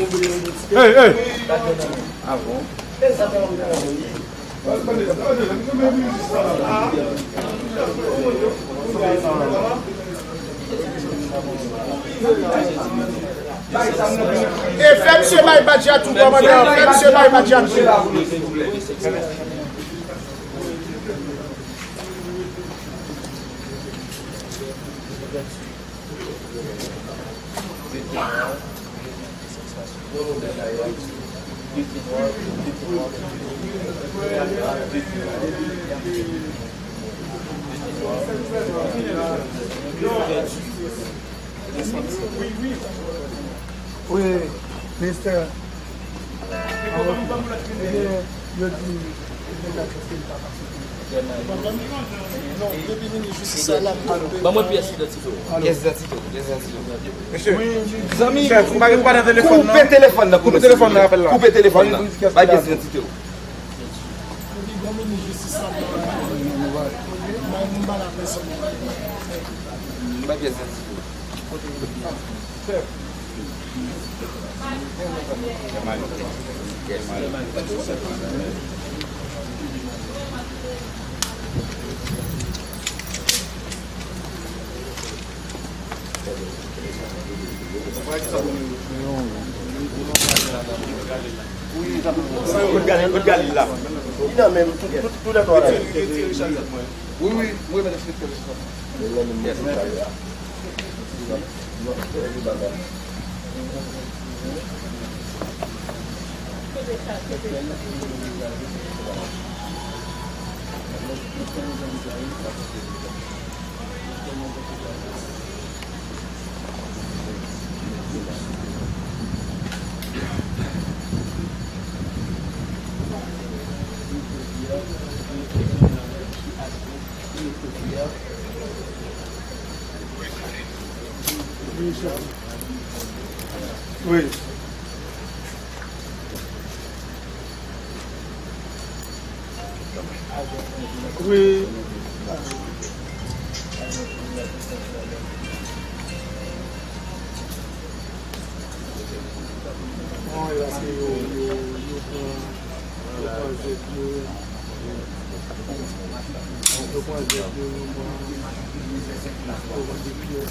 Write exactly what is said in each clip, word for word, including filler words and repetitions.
Hey, hey. E fè misye bay badj la tou, kòmandan, fè misye bay badj la tou. Wi, ministè. Yo di, Ban mwen pyès idantite w. Pyès idantite w, pyès idantite w. Mesye, zanmi, chèf, m pa gen pa nan telefòn, non. Koupe telefòn nan pou nou, silvouplè. Koupe telefòn nan. Bay pyès idantite w. Epi bon minis jistis la, bay nou ba la pèsòn. Wi, sa pou. Kote Galil, kote Galil la? Li nan menm, tout, tout, tout lè twa la. Wi, wi, mwen remèt enspektè. Wi. Wi. Bon, e paske yo, yo, yo pran, yo pran zèb yo, yo pran zèb yo, yo pran, yo pran de pyès.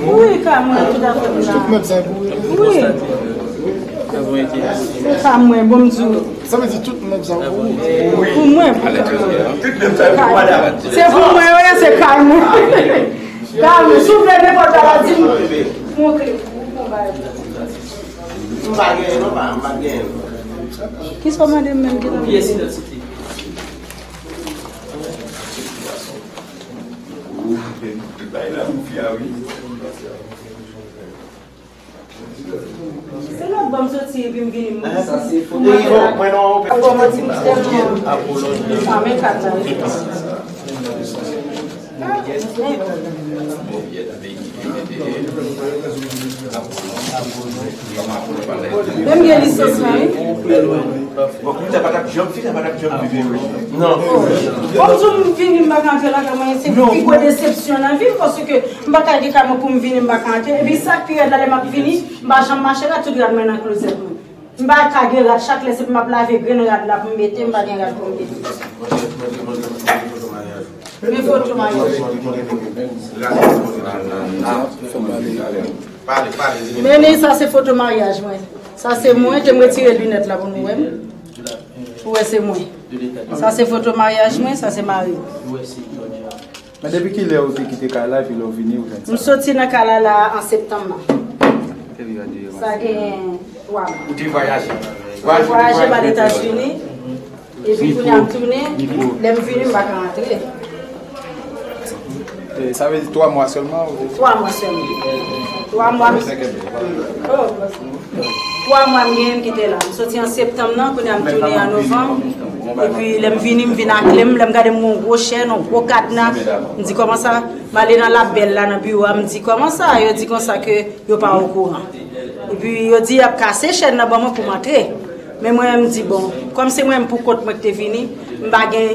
Wi, ka mwen, tout afè m la. Wi. Se pa mwen, bon, m di w. Sa vle di tout mèb sa pou ou? Pou mwen, pou kay mwen. Se pou mwen, wi, se kay mwen. Kay mwen, si w vle nenpòt bagay, di m. Montre. M pa genyen, non, pa, m pa genyen. Kisa w mande m menm ki nan pyès idantite? Bay la pou fi a, wi. Se lòt bò m soti epi m vini m. Sa se foto. Mwen non. Fò mwen di m tèlman. Sa men kat la wi. Menm gen lisans la wi. Bon, kounye a pa t ap janm, fi a pa t ap janm vini. Non. Bon, m di w m vini m pa ka antre lakay mwen, se pi gwo desepsyon nan vi m, paske m pa ka gen kay mwen pou m vini m pa ka antre. Epi sa k pi rèd la, lè m ap vini, m pa janm mache rad, tout rad mwen nan klozèt mwen. M pa ka gen rad, chak lè se pou m ap lave grenn rad la pou m mete, m pa gen rad pou m mete. Men foto maryaj. Men sa se foto maryaj mwen. Sa se mwen, te m retire linèt la pou nou wè m. Pou wè se mwen. Sa se foto maryaj mwen, sa se mari m. Men depi kilè ou te kite kay la, epi lè ou vini, ou jwenn sa? M soti nan kay la, la an septanm nan. Sa gen twa mwa. Ou te vwayaje? Mwen vwayaje m al Etazini. Epi kounye a m tounen, lè m vini, m pa ka rantre. E, sa vle di twa mwa sèlman ou te? Twa mwa sèlman. Twa mwa m, oh, twa mwa m genyen m kite la. M soti an septanm nan, kounye a m tounen an novanm. Epi lè m vini, m vin ak kle m. Lè m gade m gen yon gwo chèn, yon gwo kadna. M di kòman sa? M ale nan labèl la, nan biwo a, m di kòman sa? Yo di konsa ke yo pa okouran. Epi yo di y ap kase chèn nan ban mwen pou m antre. Men mwen menm m di, bon, kòm se mwen menm pou kont mwen ki te vini, m pa gen,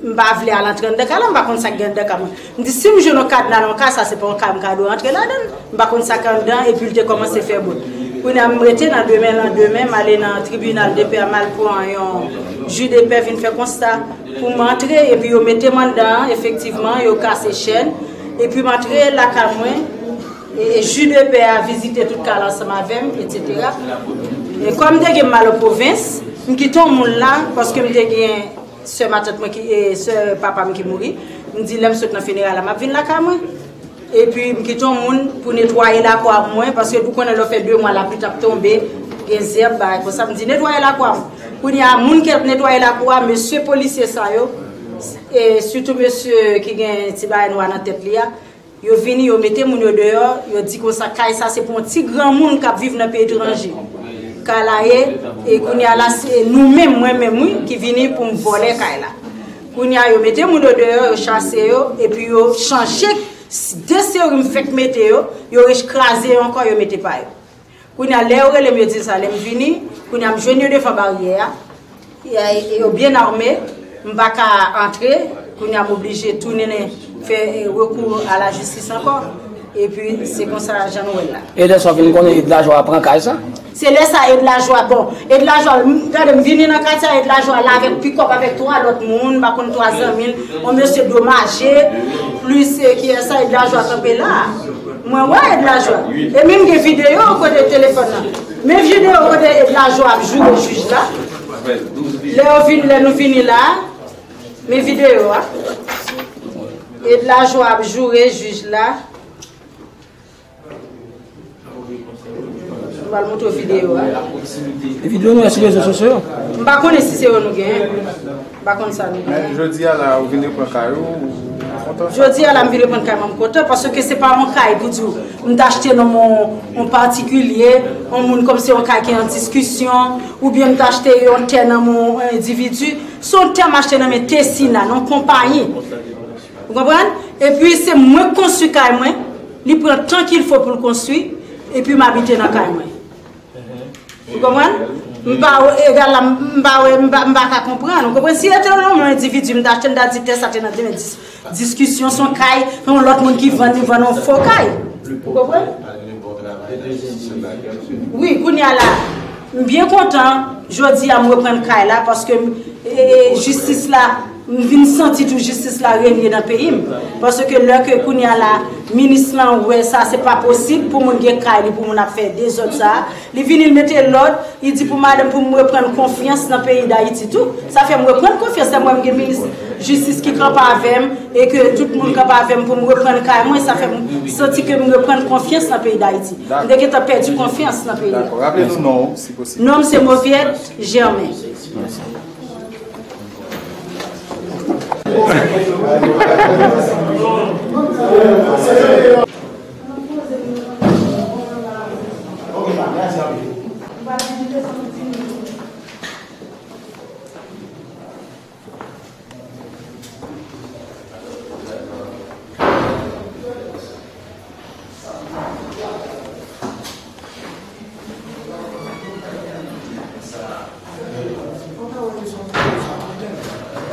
m pa vle al antre anndan kay la, m pa konn sa k gen anndan kay mwen. M di, si m jwenn yon kadna nan yon kay, sa se pa yon kay m ka dwe antre ladan l. M pa konn sa k anndan, epi l te kòmanse fè bout. Kounye a m rete nan demen, landemen, m ale nan tribinal de pè a, m al pran yon ji de pè, vin fè konsta pou m antre, epi yo mete m anndan an, efektivman, yo kase chèn, epi m antre lakay mwen, e, e ji de pè a vizite tout kay la ansanm avè m, etsetera. E kòm m te gen m al an pwovens, m kite yon moun la, paske m te gen sè matant mwen ki, e, sè papa m ki mouri, m di lè m sot nan fineray la, m ap vin lakay mwen. Epi m kite yon moun pou netwaye lakwa mwen, paske ou konnen lè w fè de mwa lapli t ap tonbe, gen zèb, bagay konsa, m di netwaye lakwa m. Kounye a, moun ki ap netwaye lakwa, mesye polisye sa yo, e sitou mesye ki gen ti bagay nwa nan tèt li a, yo vini, yo mete moun yo deyò, yo di konsa, kay sa se pou yon ti granmoun k ap viv nan peyi etranje. Kay la ye, e kounye a la, se nou menm, mwen menm, wi, ki vini pou m vòlè kay la. Kounye a, yo mete moun yo deyò, yo chase yo, epi yo chanje de seri m fèk mete yo, yo rech kraze yo ankò, yo mete pa yo. Kounye a, lè yo rele m, yo di m sa, lè m vini, kounye a, m jwenn yo devan baryè a. E, e yo byen ame, m pa ka antre, kounye a, m oblije tounen fè, e, rekou a la jistis ankò. Epi, se konsa jan nou wè l la. E lè sa w vin konnen Edlajwa pran kay sa? Se lè sa Edlajwa, bon, Edlajwa, m, gade, m vini nan katye a, Edlajwa la avèk pikòp, avèk twa lòt moun, m pa konn twa zanmi l, yon mesye domaje, plis, e, kiyès sa, Edlajwa kanpe la. Mwen wè Edlajwa. E menm gen videyo kote telefòn nan. Men videyo kote Edlajwa ap joure jij la. Lè yo vin, lè nou vini la, men videyo a. Edlajwa ap joure jij la. M pral montre w videyo a. E videyo nou wè sou rezo sosyo yo? M pa konnen si se yo nou genyen. M pa konn sa nou genyen. Men jodi a la, ou vin reprann kay ou, ou kontan? Jodi a la, m vin reprann kay mwen, m kontan, paske se pa yon kay pou di w, m t achte nan yon, yon patikilye, yon moun kòm se yon kay ki an diskisyon, oubyen m t achte yon tè nan men yon endividi. Se yon tè m achte nan men Tesina, nan yon konpayi. Ou konprann? Epi se mwen k konstwi kay mwen, li pran tan qu'il faut pou l konstwi, epi m abite nan kay mwen. Ou konprann? M pa wè, egal la, m pa wè, m pa, m pa ka konprann. Ou konprann? Si yo te yon lòt endividi, m ta achte, m ta di tè sa te nan de men dis, diskisyon, se yon kay, se yon lòt moun ki vann, li vann yon fo kay. Ou konprann? Wi, kounye a la, m byen kontan, jodi a m reprann kay la, paske m, e, e, jistis la, m vin santi tou jistis la renye nan peyi m. Paske lè ke kounye a la, minis lan wè sa, se pa posib pou moun gen kay li, pou moun ap fè dezòd sa. Li vini, li mete lòd, li di pou madanm, pou m reprann konfyans nan peyi Dayiti tou. Sa fè m reprann konfyans, lè m wè m gen minis jistis ki kanpe avè m, e ke tout moun kanpe avè m pou m reprann kay mwen, sa fè m santi ke m reprann konfyans nan peyi Dayiti. M te gentan pèdi konfyans nan peyi a. Dakò. Raple nou non w, si posib. Non m se Moviette Germain.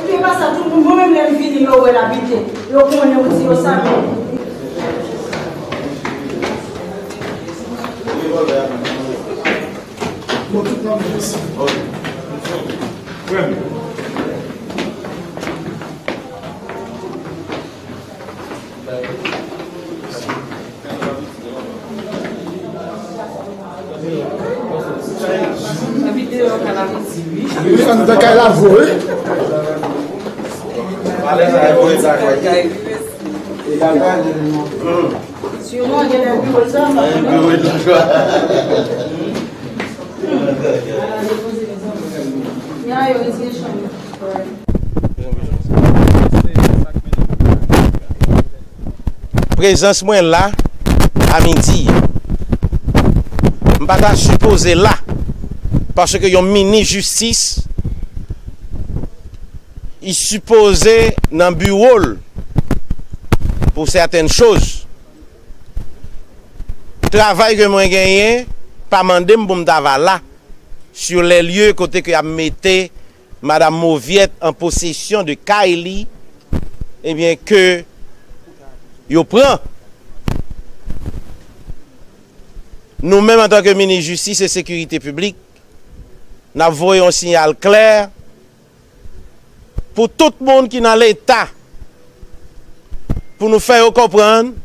Ebyen, pa sa, tout moun, mwen menm lè m vini, yo wè l abite. Yo konnen, yo di yo sa, men. Wi, ann nan kay la, wi. Prezans mwen la a midi. M pa ta sipoze la, paske yon minis jistis, li sipoze nan biwo l pou sètèn choz. Travay ke mwen genyen pa mande m pou m ta va la, sur les lieux kote ke y ap mete Madam Moviette an posesyon de kay li, ebyen, ke yo pran. Nou menm, antanke minis jistis e sekirite piblik, n ap voye yon siyal klè pou tout moun ki nan Leta, pou nou fè yo konprann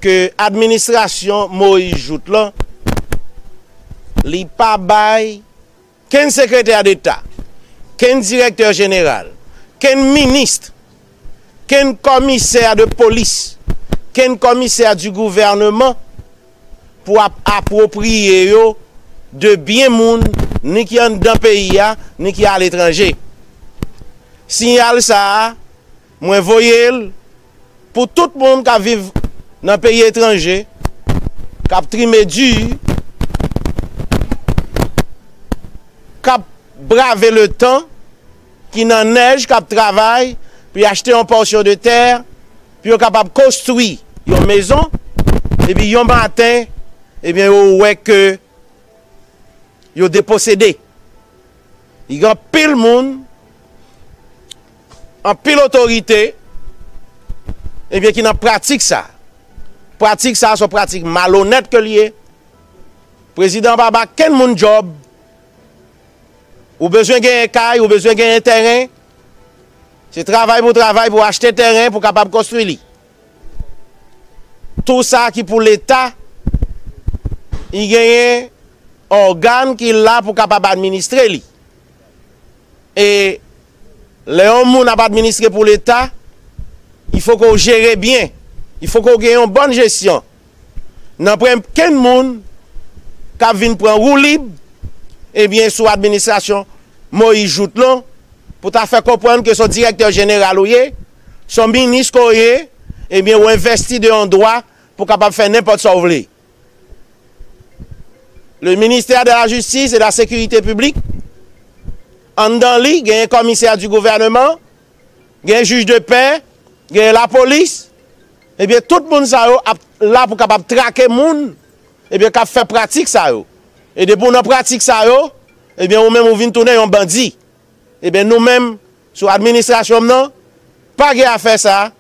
ke administrasyon Moïse Jouthe lan, li pa bay kenn sekretè deta, kenn direktè jeneral, kenn minis, kenn kòmisè de polis, kenn kòmisè di gouvèneman pou ap apwopriye yo de byen moun, ni ki anndan peyi a, ni ki aletranje. Siyal sa a, mwen voye l pou tout moun k ap viv nan peyi etranje, k ap trime di, k ap brave letan, ki nan nèj, k ap travay pou y achte yon pòsyon de tè, pou yo kapab konstwi yon mezon, epi yon maten, ebyen, yo wè ke yo deposede. Li gen anpil moun, anpil otorite, ebyen, ki nan pratik sa. Pratik sa, se yon pratik malonèt ke l ye. Prezidan pa ba kenn moun djòb. Ou bezwen genyen kay, ou bezwen genyen tèren. Se travay pou travay, pou achte tèren, pou kapab konstwi li. Tou sa ki pou Leta, li genyen ògàn ki la pou kapab administre li. E lè yon moun ap administre pou Leta, il faut que w jere byen. Il faut que w gen yon bòn jesyon. Nanpwen kenn moun k ap vin pran woulib, ebyen, sou administrasyon Moïse Jouthe lan, pou ta fè konprann ke se yon direktè jeneral ou ye, se yon minis ke w ye, ebyen, ou envesti de yon dwa pou kapab fè nenpòt sa w vle. Le ministère de la Justice et de la Sécurité Publique, anndan li, genyen kòmisè di gouvèneman, genyen jij de pè, genyen lapolis, ebyen, tout moun sa yo ap la pou kapab trake moun, ebyen, k ap fè pratik sa yo. E depi w nan pratik sa yo, ebyen, ou menm ou vin tounen yon bandi. Ebyen, nou menm, sou administrasyon m nan, pa gen afè sa,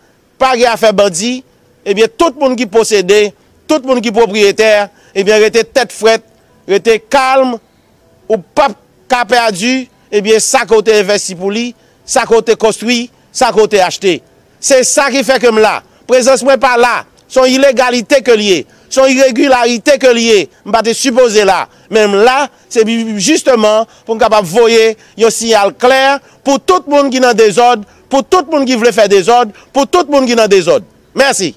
pa gen afè bandi, ebyen, tout moun ki posede, tout moun ki pwopriyetè, ebyen, rete tèt frèt, rete kalm, ou p ap ka pèdi, ebyen, sa ke w te envesti pou li, sa ke w te konstwi, sa ke w te achte. Se sa ki fè ke m la. Prezans mwen pa la. Se yon ilegalite ke l ye. Se yon iregilarite ke l ye. M pa te sipoze la. Men m la, se bi-, jisteman pou m kapab voye yon siyal klè pou tout moun ki nan dezòd, pou tout moun ki vle fè dezòd, pou tout moun ki nan dezòd. Mèsi.